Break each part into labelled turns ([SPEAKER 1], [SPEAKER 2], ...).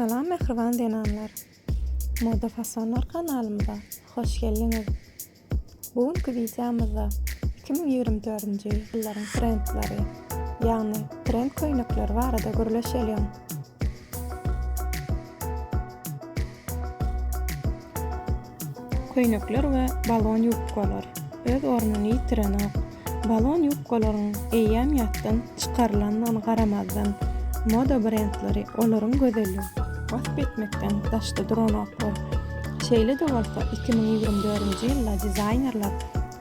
[SPEAKER 1] Salam mähriban zenanlar! Moda fasonlar kanalymyza hoş geldiňiz! Bu günki wideomyzda 2024-nji ýyllaryň trendleri, ýagny trend köýnekleri barada gürleşeliň. Köýnekler we balon ýubkalar öz ornuny ýitirenok. Balon ýubkalaryň eýýäm ýatdan çykarylandygyna garamazdan, moda brendleri olaryň gözelligini wasp etmekden daşda duranoklar. Şeýle-de bolsa, 2024-nji ýylda dizaýnerler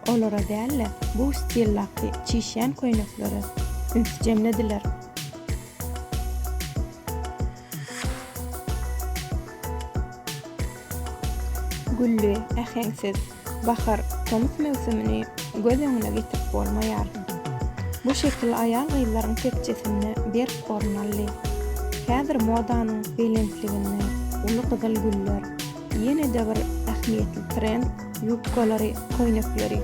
[SPEAKER 1] olara däl-de, bu stildaky çişýän köýneklere ünsi jemlediler. Gülli, äheňsiz bahar, tomus möwsümini göz öňüne getirip bolmaýar. Bu şekil aýal-gyzlaryň tekjesinde berk orun aldy. Häzir modanyň belentliginde uly gyzyl güller, ýene-de bir ähmiýetli trend ýubkalary, köýnekleri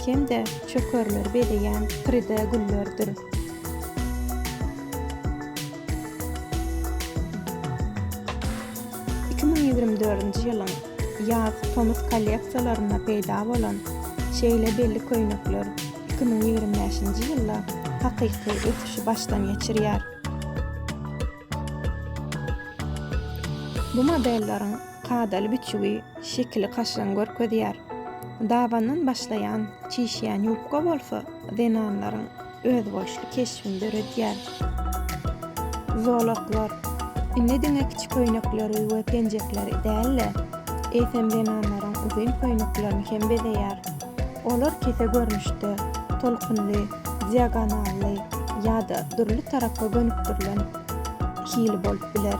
[SPEAKER 1] hem-de çökerleri bezeýän 3D güllerdir. 2024-nji ýylyň ýaz-tomus kolleksiýalarynda peýda bolan şeýle belli köýnekler 2025-nji ýylda hakyky ösüşi başdan geçirýär. Bu modelleriň kadaly biçüwi şekili kaşaň görkezýär. Dabandan başlaýan çişýän ýubka bolsa zenanlaryň özboluşly keşbini döredýär. Zolaklar indi diňe kiçi köýnekleri we penjekleri däl-de, eýsem zenanlaryň uzyn köýneklerini hem bezeýär. Olar kese görnüşde, tolkunly, diagonally ýa-da dürli tarapa gönükdirilen hili bolup biler.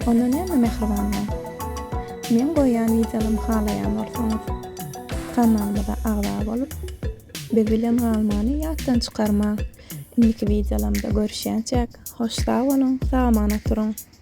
[SPEAKER 1] Onda näme mähribanlar? Meň goýýan wideolarymy halaýan bolsaňyz, kanalymyza agza bolup, biz bilen galmany ýatdan çykarmaň. Indiki wideolarymda görüşýänçäk, hoş sag boluň, sag-aman oturyň!